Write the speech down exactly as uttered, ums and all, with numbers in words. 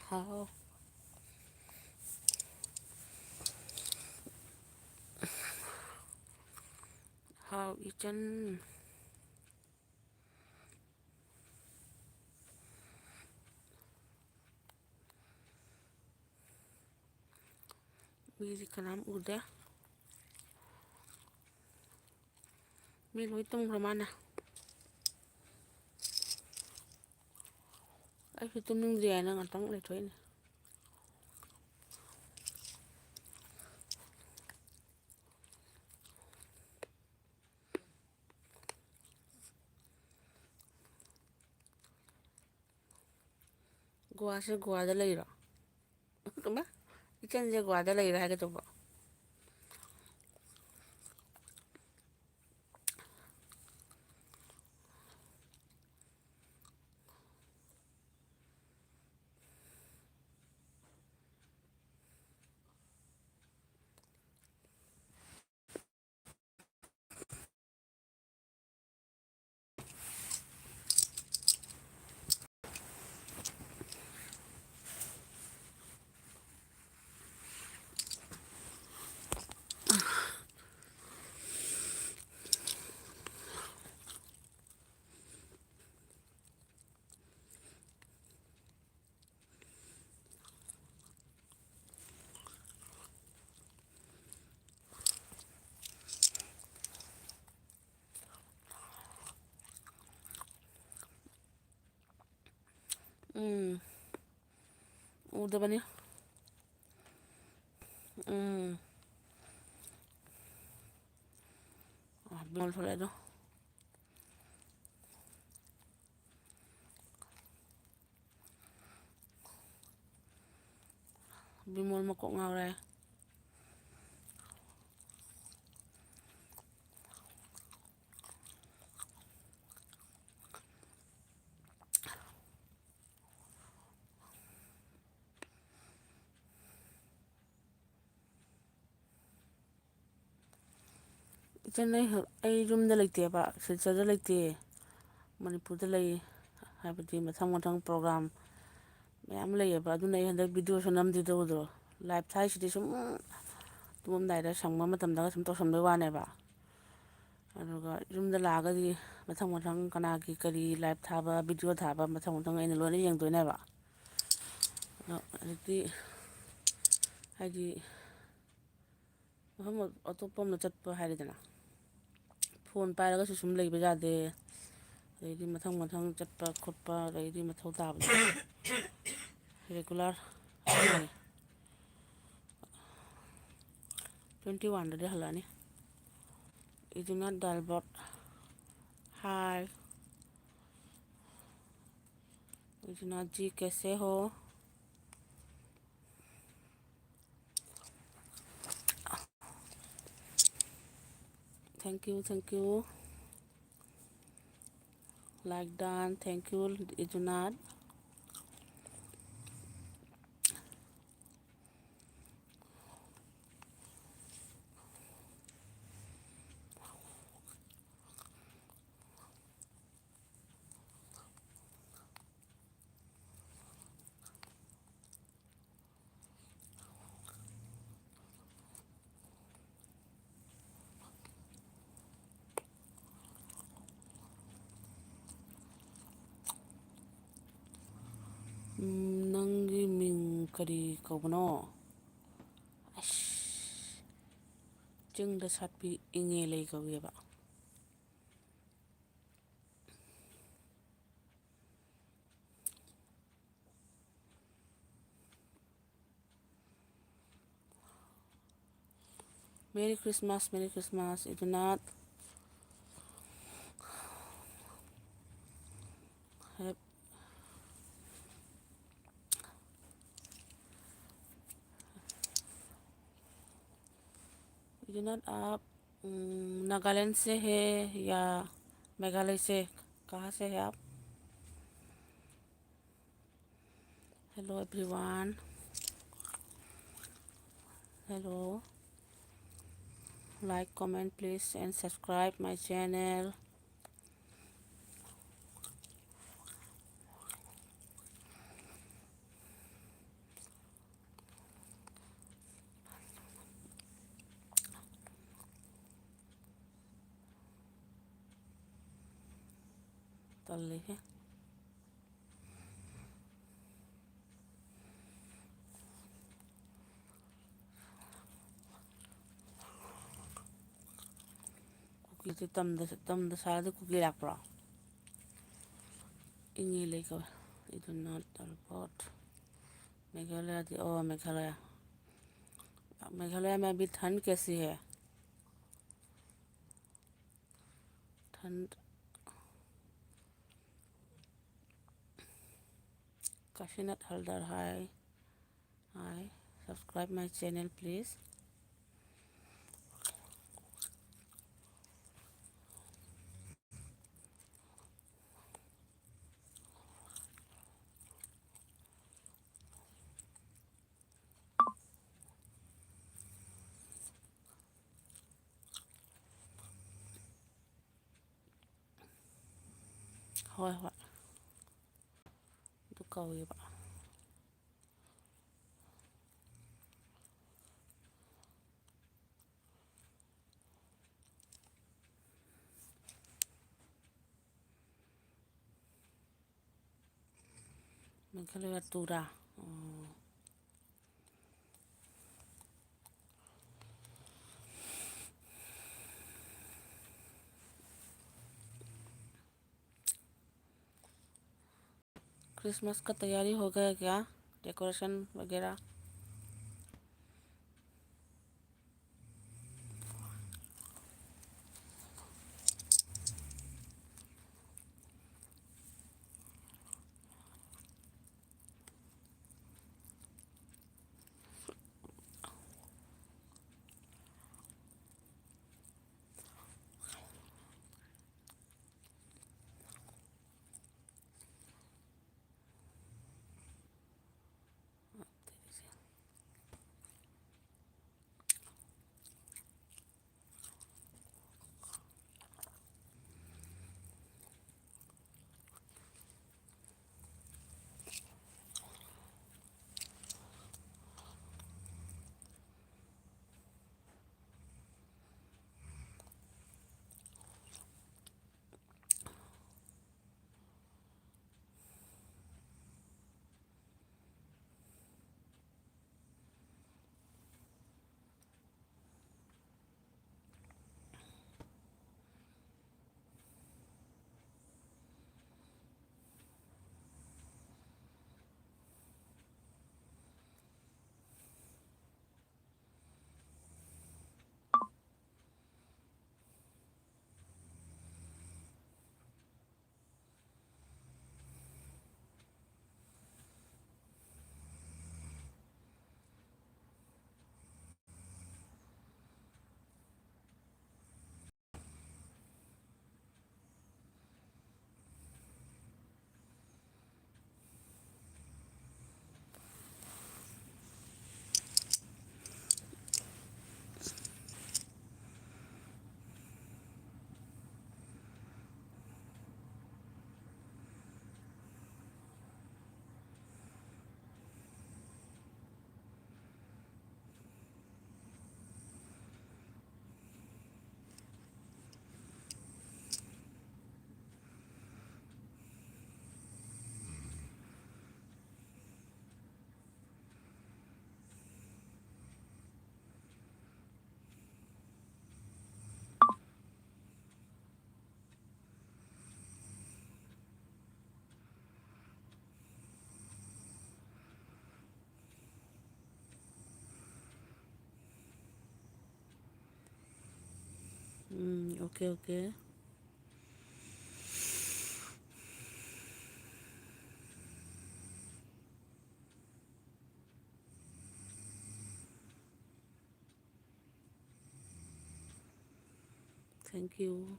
ꯍꯥꯎ꯫ ꯍꯥꯎ ꯏꯆꯟ꯫ ꯃꯤꯗꯤ ꯀꯅꯥꯝ ꯎꯗꯦ꯫ ꯃꯤ ꯂꯣꯏ ꯇꯨꯝꯈ꯭ꯔ ꯃꯥꯅꯦ꯫ ꯑꯩꯁꯨ ꯇꯨꯝꯅꯤꯡꯗ꯭ꯔꯤ ꯍꯥꯏꯅ ꯉꯥꯛꯇꯪ ꯂꯩꯊꯣꯛꯏꯅꯦ꯫ ꯒꯣꯋꯥꯁꯦ ꯒꯣꯋꯥꯗ ꯂꯩꯔꯣ? ꯀꯃꯥꯏ? ꯏꯆꯟꯁꯦ ꯒꯣꯋꯥꯗ ꯂꯩꯔꯣ ꯍꯥꯏꯒꯦ ꯇꯧꯕ꯫ ꯎꯝ꯫ ꯎꯗꯕꯅꯤ꯫ ꯎꯝ꯫ ꯑ, ꯕꯤꯃꯣꯜ ꯊꯣꯛꯂꯛꯑꯦ ꯑꯗꯣ꯫ ꯕꯤꯃꯣꯜ ꯃꯀꯣꯛ ꯉꯥꯎꯔꯦ꯫ ꯏꯆꯟ, ꯑꯩ ꯍꯧ-, ꯑꯩ ꯌꯨꯝꯗ ꯂꯩꯇꯦꯕ, ꯁꯤꯜꯆꯔꯗ ꯂꯩꯇꯦ, ꯃꯅꯤꯄꯨꯔꯗ ꯂꯩ꯫ ꯍꯥꯏꯕꯗꯤ ꯃꯊꯪ ꯃꯊꯪ program ꯃꯌꯥꯝ ꯂꯩꯌꯦꯕ꯫ ꯑꯗꯨꯅ ꯑꯩ ꯍꯟꯗꯛ ꯚꯤꯗꯤꯑꯣꯁꯨ ꯅꯝꯗꯦ꯫ ꯇꯧꯕꯗꯣ, ꯂꯥꯏꯞ ꯊꯥꯏꯁꯤꯗꯤ ꯁꯨꯝ ꯇꯨꯝꯃꯝꯗꯥꯏꯗ ꯁꯪꯕ ꯃꯇꯝꯗꯒ ꯁꯨꯝ ꯇꯧꯁꯟꯕꯩ ꯋꯥꯅꯦꯕ꯫ ꯑꯗꯨꯒ ꯌꯨꯝꯗ ꯂꯥꯛꯑꯒꯗꯤ ꯃꯊꯪ ꯃꯊꯪ ꯀꯅꯥꯒꯤ ꯀꯔꯤ ꯂꯥꯏꯞ ꯊꯥꯕ, ꯚꯤꯗꯤꯑꯣ ꯊꯥꯕ, ꯃꯊꯪ ꯃꯊꯪ ꯑꯩꯅ ꯂꯣꯏꯅ ꯌꯦꯡꯗꯣꯏꯅꯦꯕ꯫ ꯑꯗꯣ ꯍꯧꯖꯤꯛꯇꯤ ꯍꯥꯏꯗꯤ ꯃꯐꯝ ꯑꯇꯣꯞꯄ ꯑꯃꯗ ꯆꯠꯄ ꯍꯥꯏꯔꯦꯗꯅ, ꯐꯣꯟ ꯄꯥꯏꯔꯒꯁꯨ ꯁꯨꯝ ꯂꯩꯕ ꯌꯥꯗꯦ꯫ ꯑꯗꯩꯗꯤ ꯃꯊꯪ ꯃꯊꯪ ꯆꯠꯄ ꯈꯣꯠꯄ, ꯑꯗꯩꯗꯤ ꯃꯊꯧ ꯇꯥꯕꯗꯣ ꯔꯤꯒꯨꯂꯔ ꯇ꯭ꯋꯦꯟꯇꯤ ꯋꯥꯟꯗꯗꯤ ꯍꯜꯂꯛꯑꯅꯤ꯫ ꯏꯗꯨꯅꯥꯠ ꯗꯥꯜꯕꯣꯠ꯫ ꯍꯥꯏ꯫ ꯏꯗꯨꯅꯥꯠ ꯖꯤ, ꯀꯦꯁꯦ ꯍꯣ? Thank you, thank you. Like done, thank you, Ijunat. ꯎꯝ, ꯅꯪꯒꯤ ꯃꯤꯡ ꯀꯔꯤ ꯀꯧꯕꯅꯣ? ꯑꯁ, ꯆꯤꯡꯗ ꯁꯥꯠꯄꯤ ꯏꯉꯦ ꯂꯩ ꯀꯧꯋꯦꯕ꯫ Merry Christmas, Merry Christmas, Idunat. Hap-, Idunat, आप, उम, नागालैंड से है या मेघालय से? कहाँ से है आप? Hello everyone. Hello. Like, comment please and subscribe my channel. ꯇꯜꯂꯦꯍꯦ꯫ ꯀꯨꯀꯤꯁꯦ ꯇꯝꯗ, ꯇꯝꯗ ꯁꯥꯔꯗꯤ ꯀꯨꯀꯤ ꯂꯥꯛꯄ꯭ꯔꯣ? ꯏꯪꯉꯦ ꯂꯩ ꯀꯧꯋꯦ꯫ I do not teleport. Meghalaya दी, ओ मेघालय। मेघालय में अभी ठंड कैसी है? ठंड। काशीनाथ हलदर, हाय। हाय। Subscribe my channel, please. ꯍꯣꯏ, ꯍꯣꯏ꯫ ꯑꯗꯨ ꯀꯧꯋꯦꯕ꯫ ꯃꯦꯘꯥꯂꯌꯥ ꯇꯨꯔꯥ? ꯑꯣ꯫ क्रिसमस का तैयारी हो गया क्या? डेकोरेशन वगैरह? ꯎꯝ, okay, okay. Thank you.